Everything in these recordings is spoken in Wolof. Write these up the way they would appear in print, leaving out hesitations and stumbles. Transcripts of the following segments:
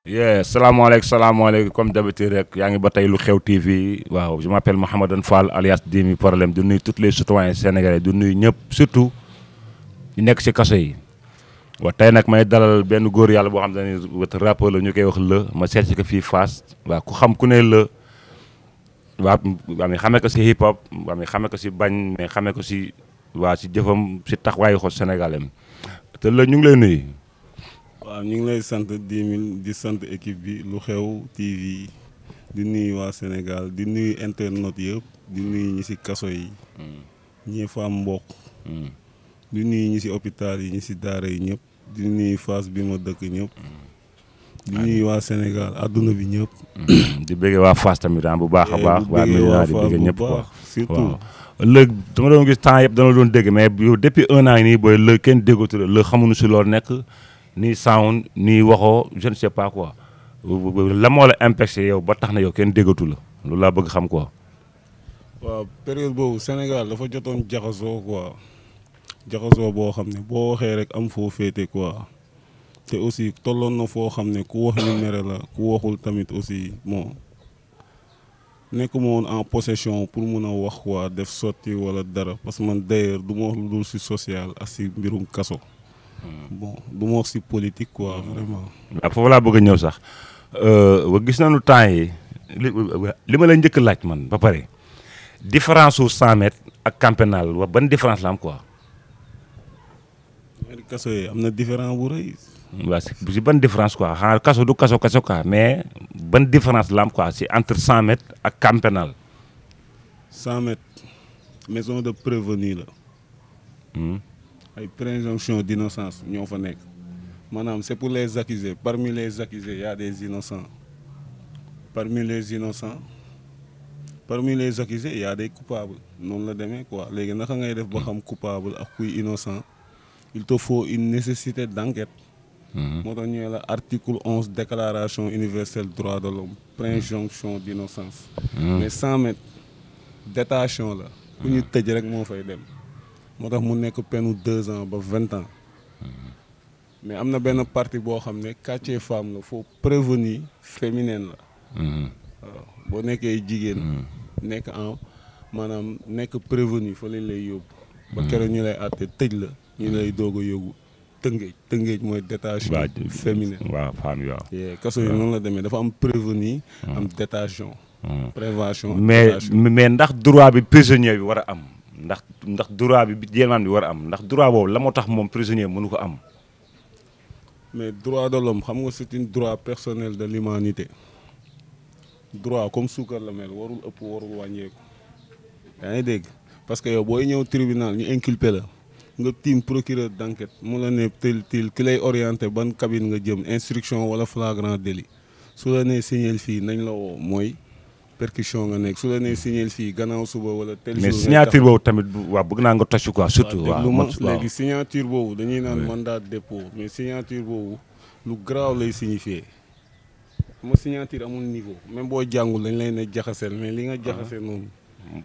salaamaaleykum comme d'habitude rek yaa ngi ba tey lu xew TV waaw je m'appelle Mouhamadou Fall alias Dimi Problème du nuyu tous les citoyens sénégalais du nuyu ñëpp surtout ñu nekk ci kaso yi. waaw tey nag may dalal benn góor yàlla boo xam ne wët rappeur la ñu koy wax Leu ma seet si ko fii Fass waaw ku xam ku ne Leu waaw mi xamee ko si hip hop waaw mi xamee ko si bañ mais xamee ko si waa si jëfam si taxawaayu xol sénégalais te Leu ñu ngi lay nuyu. waaw ñu ngi lay sant 10 000 di sant équipe bi lu xew TV di nuyu waa Sénégal di nuyu internautes yëpp di nuyu ñi si kaso yi. ñi fa am mbokk. di nuyu ñi si hôpital yi ñi si daara yi ñëpp. di nuyu Fass bi ma dëkk ñëpp. di nuyu waa Sénégal adduna bi ñëpp. di bëggee waa Fass tamit bu baax a baax. di bëggee waa Fass bu ñëpp baax surtout. léegi dama doon gis temps yëpp dana doon dégg mais yow depuis 1 an yi nii booy Leu kenn déggatu la Leu xamuñu si loolu nekk nii sound nii waxoo je ne sais pas quoi la moo la impacté yow ba tax na yow kenn déggatu la loolu laa bëgg xam quoi. waaw période boobu Sénégal dafa jotoon jaxasoo quoi jaxasoo boo xam ne boo waxee rek am foo féete quoi te aussi tolloon na foo xam ne ku wax ñu mere la ku waxul tamit aussi bon nekkuma woon en possession pour mun a wax quoi def sotti wala dara parce que man d'ailleurs du ma wax lu dul si social ak si mbirum kaso. bon du ma wax si politique quoi vraiment. waaw foofu laa bëgg a ñëw sax gis nañu temps yi li ma la njëkk laaj man ba pare différence su 100 mètres ak camp pénal wa ban différence la am quoi. ñaari kaso yi am na différence bu rëy. waaw si ban différence quoi xanaa kaso du kaso quoi mais ban différence la am quoi si entre 100 mètres ak camp pénal. 100 mètres maison de prévenu la. ay présomption d'innocence ñoo fa nekk maanaam c'est pour les accusés parmi les accusés il y a des innocents parmi les innocents parmi les accusés il y a des coupables noonu la demee quoi léegi naka ngay def ba xam coupable ak kuy innocent il te faut une nécessité d'enquête. moo tax ñu ne la article 11 déclaration universelle droits de l'homme présomption d'innocence. mais 100 mètres détention la. ku ñu tëj rek moo fay dem. moo tax mu nekk penu 2 ans ba 20 ans mais am na benn partie boo xam ne quartier femme la faut prévenir féminine la. waaw boo nekkee jigéen. nekk en maanaam nekk prévenu fa lañ lay yóbbu. ba keroog ñu lay àtte tëj la ñu lay doog a yóbbu tëngéej mooy détention féminine. waaw femme yi waaw. kaso yi noonu la demee dafa am prévenir am détention. prévention mais ndax droit bi prisonnier bi war a am. ndax droit bi jéemaan bi war a am ndax droit boobu la moo tax moom prisonnier mënu ko am. mais droit de l'homme xam nga c'est un droit personnel de l'humanité droit comme suukar la mel warul ëpp warul wàññeeku. yaa ngi dégg parce que yow booy ñëw tribunal ñu inculpé la nga tiim procureur d'enquête mu la ne tel ki lay orienté ban cabine nga jëm instruction wala flagrant délit su la nee signal fii nañ la woo mooy. percussion nga nekk su la nee signer fii gannaaw suba wala tel jour. mais signature boobu tamit waaw bëgg naa nga tocc quoi surtout. waaw léegi signature boobu dañuy naan mandat de dépôt mais signature boobu lu garaaw lay signifier ma signature amul niveau même boo jàngul dañ lay ne jaxaseel mais li nga jaxasee noonu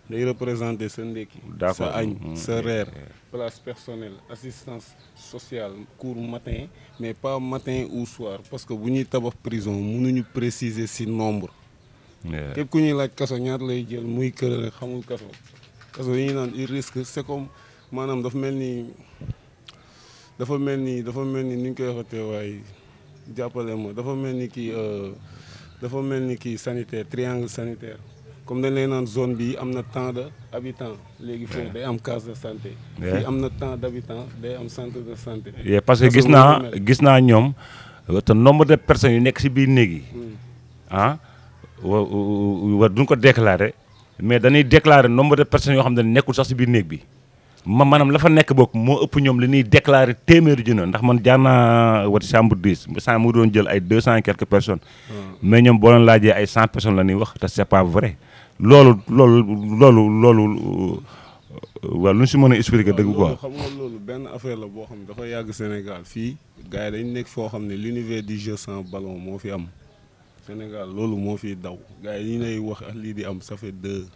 day représenter sa ndekki. sa añ sa reer place personnelle assistance sociale cours matin mais pas matin ou soir parce que bu ñuy tabax prison mënuñu préciser ci nombre. képp ku ñuy laaj kaso ñaata lay jël muy kër rek xamul kaso yi ñu naan il risque c'est comme maanaam dafa mel ni ni ñu koy waxatee waaye jàppale ma dafa mel ni kii sanitaire triangle sanitaire comme dañ lay naan zone bi am na tant de habitants léegi foofu day am case de santé. fii am na tant d'habitants day am centre de santé. parce que gis naa ñoom te nombre de personnes yu nekk ci biir néeg yi wa duñ ko déclarer mais dañuy déclarer nombre de personnes yoo xam ne nekkul sax ci biir néeg bi maanaam la fa nekk boog moo ëpp ñoom li ñuy déclarer téeméeri junne ndax man jaar naa wati chambre 10 saa mu doon jël ay 200 et quelques personnes. mais ñoom boo leen laajee ay 100 personnes la ñuy wax te c'est pas vrai loolu waaw lu ñu si mën a expliquer dëgg quoi. xam nga loolu benn affaire la boo xam ne dafa yàgg Sénégal fii gars yi dañ nekk foo xam ne l'univers du jeu sans ballon moo fi am. Sénégal loolu moo fi daw gars yi ñu lay wax ak lii di am ça fait 2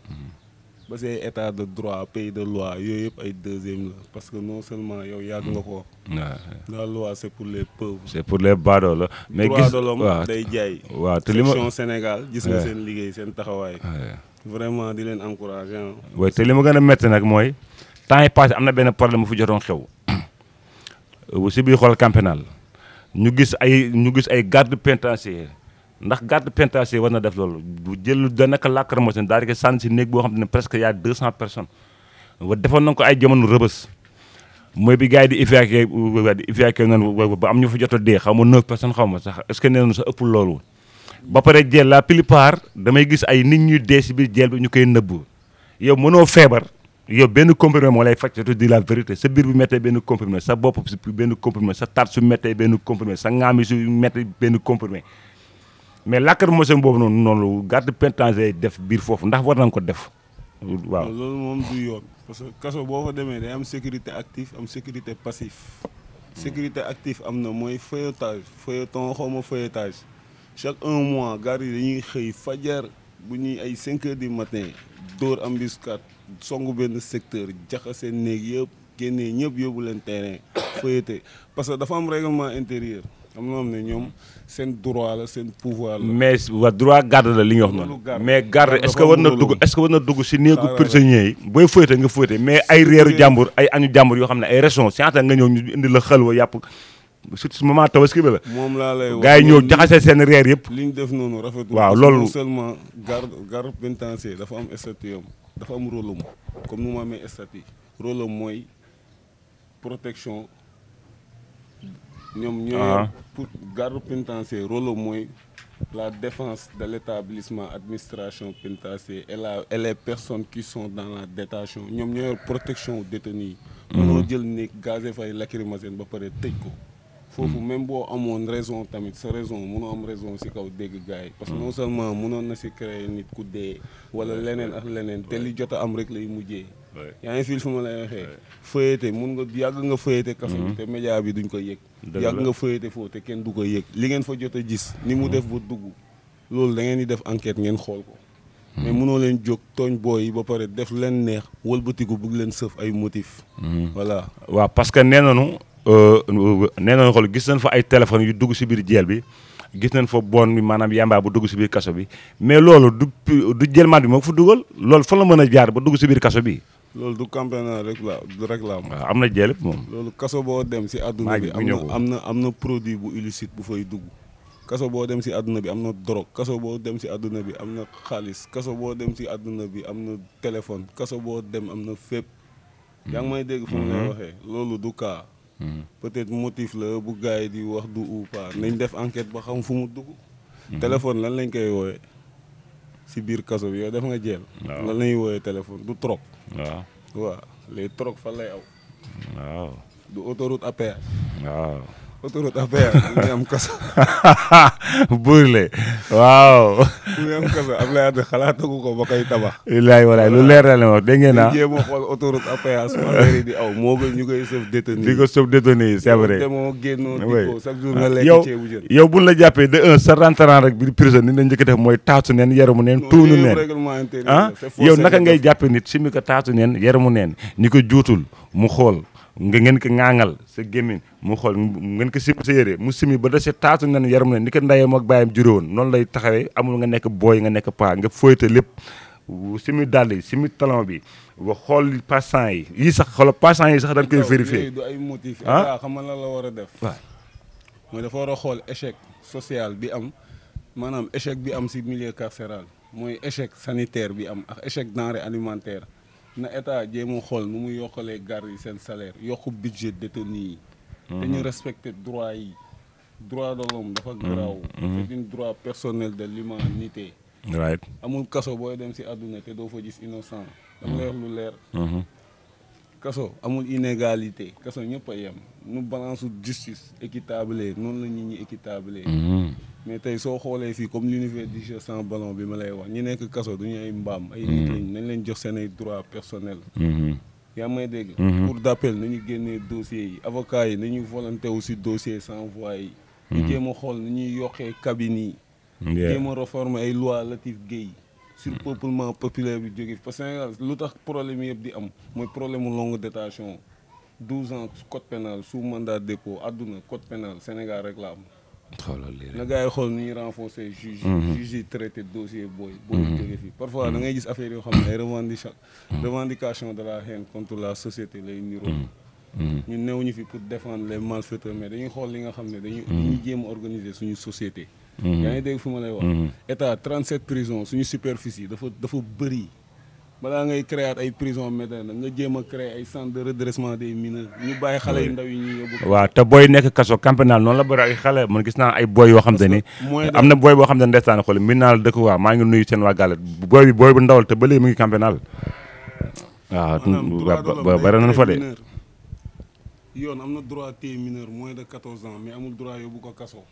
ba say état de droit pays de loi yooyu yëpp ay deuxième la parce que non seulement yow yàgg nga ko la loi c'est pour les pauvres. c'est pour les badoo la mais droit de l'homme day jaay. waaw te li ma section Sénégal gis nga seen liggéey seen taxawaay. vraiment di leen encourager. waaye te li ma gën a métti nag mooy temps yi passé am na benn problème bu fi jotoon xew si biir xool camp pénal ñu gis ay garde pénitentiaire ndax garde pénitentiaire war na def loolu bu jël danaka lacrymogène daal di ko sànni si néeg boo xam ne presque y a 200 personnes wa defoon nañ ko ay jamono rëbës mooy bi gars yi di évacuer noonu ba am ñu fa jot a dee xaw ma 9 personnes xaw ma sax est-ce que nee nañu sax ëppul loolu ba pare jël la plupart damay gis ay nit ñuy dee si biir jël bi ñu koy nëbb yow mënoo feebar yow benn comprimé moo lay faj te di la vérité sa biir bu méttee benn comprimé sa bopp si benn comprimé sa taat su méttee benn comprimé sa ŋaam yi su méttee benn comprimé mais lacrymogène boobu noonu garde pénitentiaire def biir foofu ndax war nañ ko def waaw. loolu moom du yoon parce que kaso boo fa demee day am sécurité active am sécurité passif. sécurité active am na mooy feuilleton xaw ma feuilletage chaque 1 mois garde yi dañuy xëy fajar bu ñuy ay 5 heures du matin dóor embuscade songu benn secteur jaxase néeg yëpp génnee ñëpp yóbbu leen terrain feuilleté parce que dafa am règlement intérieur. am na xam ne ñoom seen droit la seen pouvoir la. mais wa droit garde la li nga wax noonu. mais garde est-ce que war na dugg si néegu prisonniers yi. booy fóote nga fóote mais ay reeru jàmbur ay añu jàmbur yoo xam ne ay raison si nga ñëw ñu indi la xel wa yàpp surtout moment tabaski bi la. moom laa lay wax gars yi ñëw jaxase seen reer yëpp. li ñu def noonu rafetul. waaw loolu non seulement garde pénitentiaire dafa am statut am dafa am rôle am comme nu ma amee statut rôle am mooy protection. ñoom ñooy pour garde pénitentiaire rôle mooy la défense de l'établissement administration pénitentiaire et les personnes qui sont dans la détention ñoom ñooy protection détenus yi. mënoo jël néeg gazé fay lacrymogène ba pare tëj ko. foofu même boo amoon raison tamit sa raison mënoo am raison si kaw dégg gars yi. parce que non seulement mënoon na si créer nit ku dee wala leneen ak leneen te li jot a am rek lay mujjee. yaa ngi fil fu ma lay waxee. feuilleté mun nga yàgg nga feuilleté kaso bi te média bi duñ ko yëg. yàgg nga feuilleté foofu te kenn du ko yëg. li ngeen fa jot a gis ni mu def ba dugg loolu da ngeen di def enquête ngeen xool ko. mais mënoo leen jóg tooñ booy yi ba pare def leen neex wëlbatiku bëgg leen sëf ay motif. voilà waaw parce que nee nañu xool gis nañ fa ay téléphones yu dugg si biir jeel bi gis nañ fa bon bi maanaam yamba bu dugg si biir kaso bi mais loolu du jëlmaan bi moo ko fa dugal loolu fan la mën a jaar ba dugg si biir kaso bi. loolu du campagne rek la am. waaw am na jeel moom. loolu kaso boo dem si àdduna bi am na produit bu illicite bu fay dugg. kaso boo dem si àdduna bi am na drogue kaso boo dem si àdduna bi am na xaalis kaso boo dem si àdduna bi am na téléphone kaso boo dem am na fépp. yaa ngi may dégg fu mu lay waxee loolu du cas. peut-être motif la bu gars yi di wax du ou pas nañ def enquête ba xam fu mu dugg. téléphone lan lañ koy wooye si biir kaso bi yow def nga jël. waaw lan lañuy wooye téléphone du troc. waaw les troc fan lay aw. waaw du autoroute à péage. waaw. autoroute à péage du am kaso. burle waaw. du am kaso Abdoulaye Wade xalaatagu ko ba koy tabax. wallaahi wallaahi lu leer la ne wax dégg ngeen naa. jéem a xool autoroute à péage su di aw moo gën ñu koy sëf détenu. di ko sëf détenu yi c'est vrai. demoo génnoo di ko chaque jour nga lekk ceebu jën. yow buñ la jàppee de un sa rentrant rek biir prison ni la njëkk def mooy taatu neen yaramu neen tuunu neen yow naka ngay jàppee nit si mi ko taatu neen yaramu neen ñi ko juutul mu xool nga ngeen ko ŋaaŋal sa gémmiñ mu xool ngeen ko simi sa yére mu simi ba da si taatu neen yaramu neen ni ko ndayam ak bàyyam jurówoon noonu lay taxawee amul nga nekk booy nga nekk paa nga fóoyte lépp simi dàll yi simi talon bi ba xool passant yi yii sax xoolal passant yi sax dañ koy vérifier du ay motif xam nga la war a def waaw mooy dafa war a xool échec social bi am maanaam échec bi am si milieu carcéral mooy échec sanitaire bi am ak échec denrée alimentaire na état jéem a xool nu mu yokkalee garde yi seen salaire yokku budget détenu yi te ñu respecter droit yi droit de l'homme dafa garaaw c'est un droit personnel de l'humanité right amul kaso booy dem si àdduna te doo fa gis innocent dama lay wax lu leer kaso amul inégalité kaso ñëpp a yem nu balance justice équitable noonu la nit ñi équitable mais tey soo xoolee fii comme l'univers du jeu sans ballon bi ma lay wax ñi nekk kaso du ñu ay mbaam ay nit lañ nañ leen jox seen ay droits personnels yaa may dégg cour d'appel nañu génnee dossiers yi avocats yi nañu volonté aussi dossier sans voix yi ñu jéem a xool ni ñuy yokkee cabines yi jéem a réformer ay loi Latif Guèye surpeuplement populaire bi jóge parce que Sénégal lu tax problème yëpp di am mooy problème mu longue détention 12 ans code pénal sous mandat de dépôt àdduna code pénal Sénégal rek la am. xoolal lii na rek. gars yi xool ni ñuy renforcer juge yi traité dossier booy jóge fii parfois da ngay gis affaire yoo xam ne ay revendication de la haine contre la société lay niroo ñun newuñu fi pour défendre les malfaiteurs mais dañuy xool li nga xam ne dañuy jéem a organiser suñu société yaa ngi dégg fu ma lay wax état 37 prisons suñu superficie dafa bëri balaa ngay créer ay prison moderne nga jéem a créer ay centre de redressement des mineurs ñu bàyyi xale yu ndaw yi ñuy yóbbu. waaw te booy nekk kaso camp pénal noonu la bëri ay xale man gis naa ay booy yoo xam te ni am na booy boo xam ne ndeysaan xool min naa la dëkk waa maa ngi nuyu seen waa gàllet booy bu ndawal te ba léegi mu ngi camp pénal waaw bëri nañu fa de. yoon am na droit téye mineur moins de 14 ans mais amul droit yóbbu ko kaso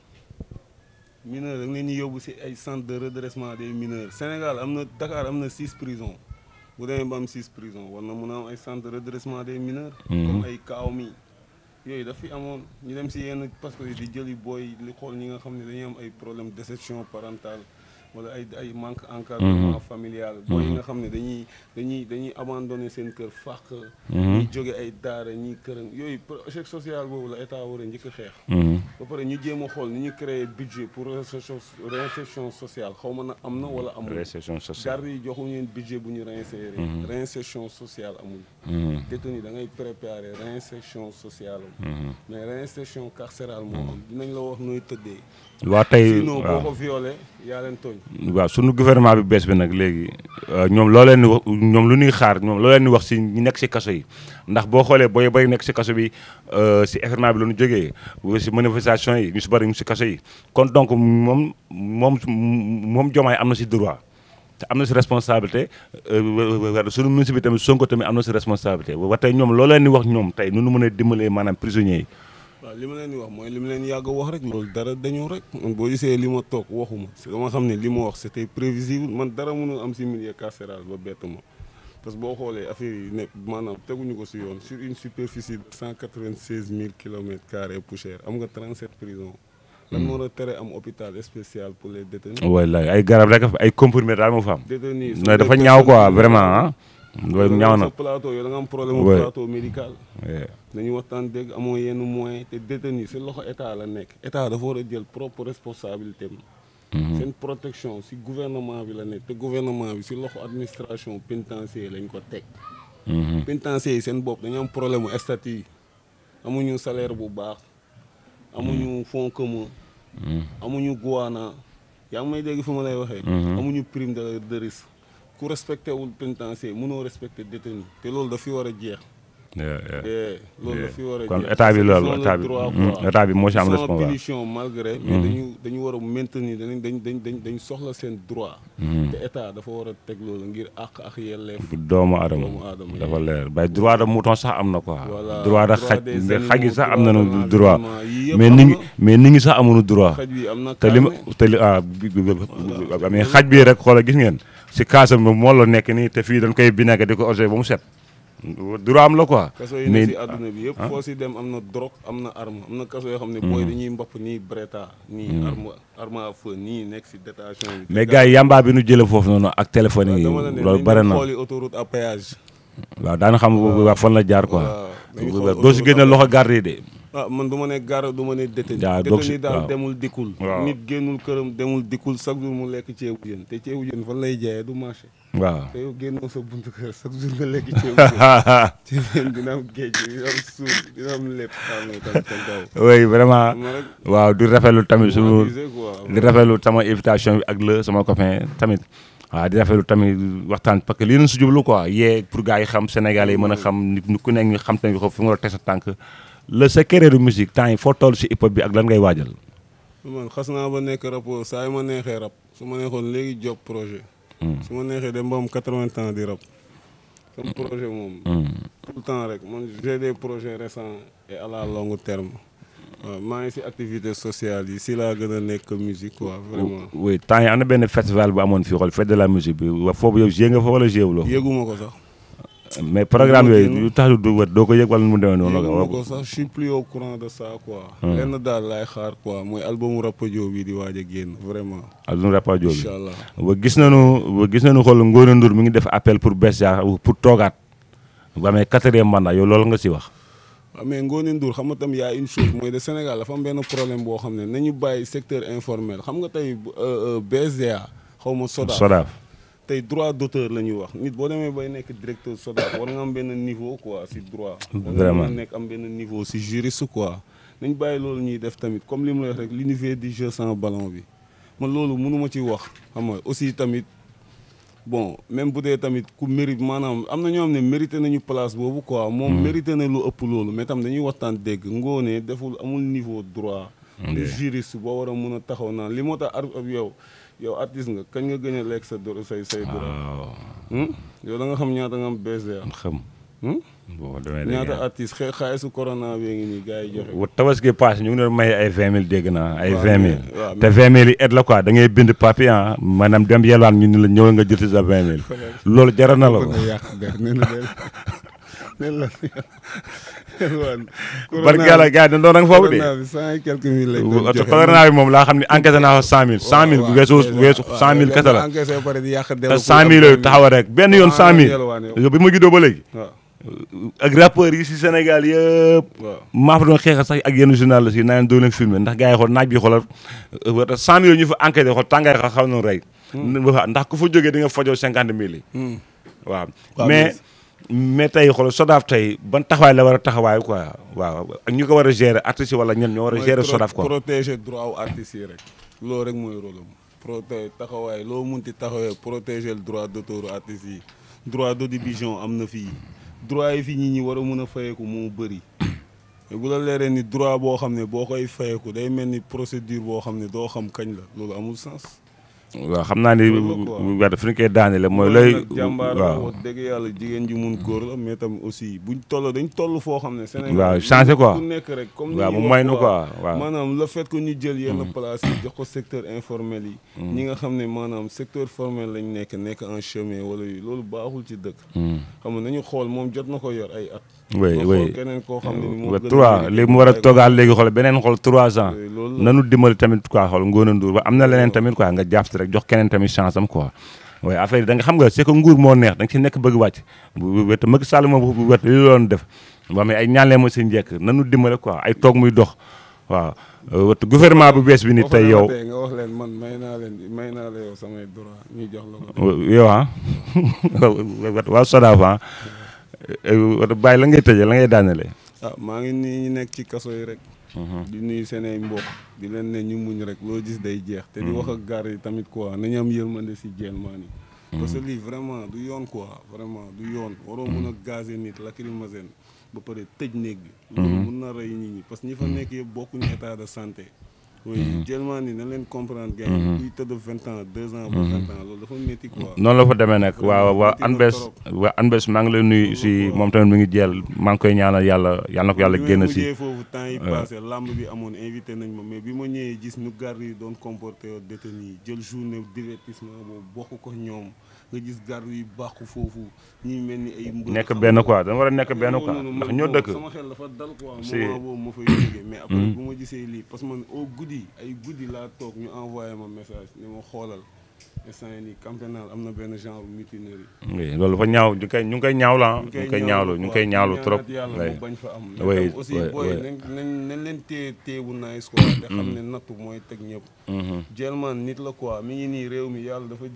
mineur da nga leen di yóbbu si ay centre de redressement des mineurs Sénégal am na Dakar am na 6 prisons bu demee ba am 6 prisons war na mun a am ay centre de redressement des mineurs comme ay kaaw mi yooyu daf fi amoon ñu dem si yenn parce que di jëli booy li xool ñi nga xam ne dañuy am ay problème déception parentale wala ay manque encadrement familial booy yi nga xam ne dañuy abandonné seen kër fàq ñuy jóge ay daara ñuy këram yooyu échec social boobu la état war a njëkk a xeex ba pare ñu jéem a xool ni ñu créer budget pour réinsertion sociale xaw ma na am na wala amul garde yi joxuñu leen budget bu ñu réinsérer réinsertion sociale amul détenu da ngay préparer réinsertion sociale mais réinsertion carcérale moo am dinañ la wax nooy tëddee waaw tey sinon boo ko violé yaa leen tooñ waaw sunu gouvernement bi bees bi nag léegi ñoom loo leen di wax ñoom lu ñuy xaar ñoom loo leen di wax si ñi nekk si kaso yi ndax boo xoolee booy bëri nekk si kaso bi si événement bi la ñu jógee si manifestation yi ñu si bëri ñu si kaso yi kon donc moom Diomaye am na si droit te am na si responsabilité sunu ministre bi tamit Sonko tamit am na si responsabilité ba tey ñoom loo leen di wax ñoom tey nu mën a dimbalee maanaam prisonniers yi. waaw li ma leen di wax mooy li ma leen yàgg wax rek loolu dara dañoo rek man boo gisee li ma toog waxuma dama xam ne li ma wax c'était prévisible man dara mënul am si milieu carcéral ba bett ma parce que boo xoolee affaire yi ne maanaam teguñu ko si yoon sur une superficie de 196 000 kilomètres carrés poussière am nga 37 prisons lan moo la tere am hôpital spécial pour les détenus wallaay ay garab rek ay comprimés daal moo fa am détenus dafa ñaaw quoi vraiment ah loolu ñaaw na plateau yow da nga am problème plateau médical dañuy waxtaan dégg amoo yenn moyen te détenu si loxo état la nekk état dafa war a jël propre responsabilité am seen protection si gouvernement bi la nekk te gouvernement bi si loxo administration pénitentiaire lañ ko teg pénitentiaire yi seen bopp dañu am problème mu statut yi amuñu salaire bu baax amuñu fonds commun amuñu goana yaa ngi may dégg fi ma lay waxee amuñu prime de risque ku respecté wul pénitentiaire mënoo respecté détenu te loolu daf fi war a jeex. loolu daf fi war a jeex kon état bi loolu état bi moo si am sans responsable punition malgré mais dañu war a maintenir dañ soxla seen droit te état dafa war a teg loolu ngir ak yelleef doomu aadama dafa leer bay droit de mouton sax am na quoi droit de xaj yi sax am nañu droit mais nit ñi sax amuñu droit xaj bi am na te mais xaj bii rek xoola gis ngeen si kaasam moo la nekk nii te fii dañ koy vinaigre di ko osé ba mu set droit am la quoi. kaso yi ne si àdduna bi yëpp foo si dem am na drogue am na arme am na kaso yoo xam ne booy dañuy mbapp nii Breta nii arme à feu nii nekk si détention bi mais gars yi yamba bi nu jëlee foofu noonu ak téléphone yi loolu bare na xooli autoroute à péage waaw daana xam waa fan la jaar quoi doo si génne loxo garde yi de man du ma ne garde du ma ne détenu détenu daal demul dikkul nit génnul këram demul dikkul chaque jour mu lekk ceebu jën te ceebu jën fan lay jaayee du marché waaw te yow génnoo sa buntu kër chaque jour nga lekk ceebu jën ceebu jën dina am géej dina am suuf dina am lépp oui vraiment waaw di rafetlu tamit suñu di rafetlu sama invitation bi ak la sama copain tamit waaw di rafetlu tamit waxtaan parce que lii nañ si jublu quoi yee pour gars yi xam Sénégalais yi mën a xam nit ku nekk ñu xam tamit fi nga war a teg sa tànk la sa carrière musique temps yi foo toll si hip hop bi ak lan ngay waajal. man xas naa ba nekk rapport saa yi ma neexee rap su ma neexoon léegi job projet. su ma neexee dem ba am 80 ans di rap. sama projet moom. tout le temps rek man j'ai des projets récents et à la longue terme. waaw maa ngi si activité sociale yi si laa gën a nekk musique quoi vraiment. oui temps yi am na benn festival bu amoon fii xool fête de la musique bi foofu yow joué nga fa wala joué wuloo. yëguma ko sax. mais programme yooyu yu tax du wër doo ko yëg wala mu demee noonu. yëguma ko sax je suis plus au courant de ça quoi. lenn daal laay xaar quoi mooy albumu Rapadio bi di waaj a génn vraiment. albumu Rapadio bi incha allah. ba gis nañu xool Ngone Ndour mi ngi def appel pour Bestia pour toogaat ba amee 4e mandat yow loolu nga si wax. waaw mais Ngone Ndour xam nga tam y a une chose mooy de Sénégal dafa am benn problème boo xam ne nañu bàyyi secteur informel xam nga tey Bestia xaw ma Sodaaf. tey droit d'auteur la ñuy wax nit boo demee bay nekk directeur SODAV war nga am benn niveau quoi si droit. vraiment war nga nekk am benn niveau si juriste quoi. nañ bàyyi loolu ñuy def tamit comme li mu la wax rek l'univers du jeu sans ballon bi man loolu mënu ma ci wax xam nga aussi tamit bon même bu dee tamit ku mérite maanaam am na ñoo xam ne mérité nañu place boobu quoi. moom mérité na lu ëpp loolu mais tam dañuy waxtaan dégg Ngone deful amul niveau droit. du juriste boo war a mun a taxaw naan li moo tax yow artiste nga kañ nga gën a lekk sa say droit. yow da nga xam ñaata nga am BSDA. xam. boo demee ñaata artiste xaalisu corona bi ngi nii gars yi joxe. tabaski paase ñu ngi doon maye ay 20 000 dégg naa ay 20 000. te 20 000 yi aide la quoi da ngay bind papier maanaam dem yelwaan ñu ni la ñëw nga jël si sa 20 000. loolu jaral na la ko. barke yàlla gars yi dañ doon da nga foofu de. corona bi moom laa xam ne encaissé naa ko 100 000. 100 000 bu weesu 100 000 kese la. te 100 000 yooyu taxaw rek benn yoon 100 000. bi ma juddoo ba léegi. ak rappeurs yi si Sénégal yëpp. maa fa doon xeexal sax ak yenn journalistes yi naa leen doo leen filmer ndax gars yi xool naaj bi xoolal 100 000 yooyu ñu fa encaissé xool tàngaay xaw na rey. ndax ku fa jógee di nga fajoo 50 000 yi. waaw mais tey xoolal SODAV tey ban taxawaay la war a taxawaay quoi waaw ak ñu ko war a gérer artistes yi wala ñen ñoo war a gérer SODAV quoi. protéger droit wu artistes yi rek loolu rek mooy rôle am protéger taxawaay loo munti taxawee protéger le droit d'auteur artistes yi droit de diffusion am na fii droit yi fi nit ñi war a mun a fayeeku moo bëri bu la leeree ni droit boo xam ne boo koy fayeeku day mel ni procédure boo xam ne doo xam kañ la loolu amul sens. waaw xam naa ni fi ñu koy daanele mooy lay jàmbaar wax dëgg yàlla jigéen ji mun góor la mais tam aussi buñ dañ toll foo xam ne Sénégal waaw changé quoi ku nekk rek comme waaw mu may nu quoi waaw maanaam le fait que ñu jël yenn place yi jox ko secteur informel yi ñi nga xam ne maanaam secteur formel lañ nekk en chemin wala yu loolu baaxul ci dëkk xam nga nañu xool moom jot na ko yor ay at oui keneen koo xam ne moo 3 li mu war a toogaat léegi xool beneen xool 3 ans nanu dimbali tamit quoi xool Ngone Ndour ba am na leneen tamit quoi nga jàpp si rek jox keneen tamit chance am quoi waaye affaire yi da nga xam nga c'est que nguur moo neex da nga si nekk bëgg wàcc bu wet Macky Sall moom bu wet li loon def ba mais ay ñaanlee ma si njëkk nanu dimbali quoi ay toog muy dox waaw gouvernement bu bees bi ni tey yow nga wax leen man may naa la yow samay droit ñu jox la ko yow waaw SODAV bàyyi la ngay tëjee la ngay daanelee maa ngi nii ñu nekk ci kaso yi rek di nuyu seen ay mbokk di leen ne ñu muñ rek loo gis day jeex te di wax ak gar yi tamit quoi nañu am yërmande si Jelmani parce que lii vraiment du yoon quoi vraiment du yoon waroo mun a gazer nit lacrymogène ba pare tëj néeg bi loolu mun na rey nit ñi parce que ñi fa nekk yëpp bokkuñu état de santé oui Jelmani na leen comprendre gars yi kuy tëdd 20 ans 2 ans ba 20 ans loolu dafa métti quoi noonu la fa demee nag waa Anbes maa ngi lay nuyu si moom tamit mi ngi jël maa ngi koy ñaanal yàlla na ko yàlla génn si foofu temps yi passé lamb bi amoon invité nañ ma mais bi ma ñëwee gis ñu garde yi doon comporté yoo détenu yi jël journée divertissement boobu bokk ko ñoom nga gis garde yi bàqu foofu ñuy mel ni ay mbër nekk benn quoi dama war a nekk benn quoi ndax ñoo dëkk sama xel dafa dal quoi moment boobu ma fay jógee mais après bu ma gisee lii parce que man au guddi ay guddi laa toog ñu envoyé ma message ni ma xoolal instant yii nii Camp Pénal am na benn genre mutinerie. oui loolu fa ñaaw ñu ngi koy ñaaw la ñu ngi koy ñaawlu trop. yàlla mu bañ fa am. oui aussi booy nañ leen téye bu nice quoi. te xam ne nattu mooy teg ñëpp. Jelmani nit la quoi mi ngi nii réew mi yàlla dafa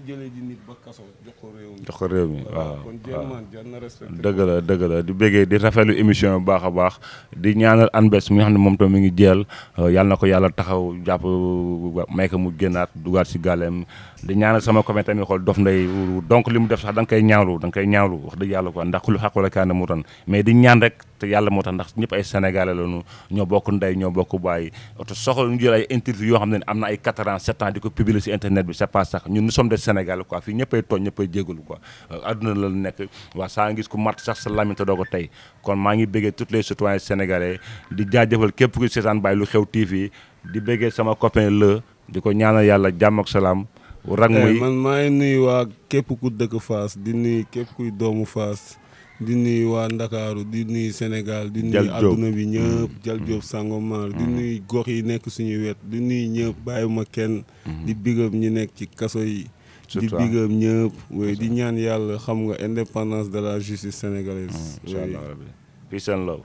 jëlee di nit ba kaso jox ko réew mi. waaw kon Jelmani jar na respecté. dëgg la di bëggee di rafetlu émission bu baax a baax di ñaanal Anbes mi nga xam ne moom tam mi ngi jël yàlla na ko yàlla taxaw jàpp may ko mu génnaat dugaat si gàllem di ñaanal sama commune tamit xool Dof Ndeye donc li mu def sax da nga koy ñaawlu wax dëgg yàlla quoi ndax lu xaq wala kaana mu tan mais di ñaan rek te yàlla moo tax ndax ñëpp ay sénégalais lañu ñoo bokk ndey ñoo bokk bàyyi te soxla ñu jël ay interview yoo xam ne am na ay 4 ans 7 ans di ko publier si internet bi c'est pas sax ñun nous sommes des sénégalais quoi fii ñëppay tooñ ñëppay jégalu quoi adduna la nekk waa saa ngis ku mat sax sa lamine te doo ko tey kon maa ngi béggee tous les citoyens sénégalais di jaajëfal képp ku seetaan Baye Lu Xew TV di béggee sama copain di ko ñaanal yàlla jàmm ak salaam rang muy man maa ngi nuyu waa képp ku dëkk Fass di nuyu képp kuy doomu Fass di nuyu waa Ndakaaru di nuyu Sénégal di nuyu adduna bi ñëpp Jal Diop Sangomar di nuyu gox yi nekk suñu wet di nuyu ñëpp bàyyiwuma kenn di bigam ñi nekk ci kaso yi di bigam ñëpp oui di ñaan yàlla xam nga indépendance de la justice sénégalaise. incha allah rabbi peace and love.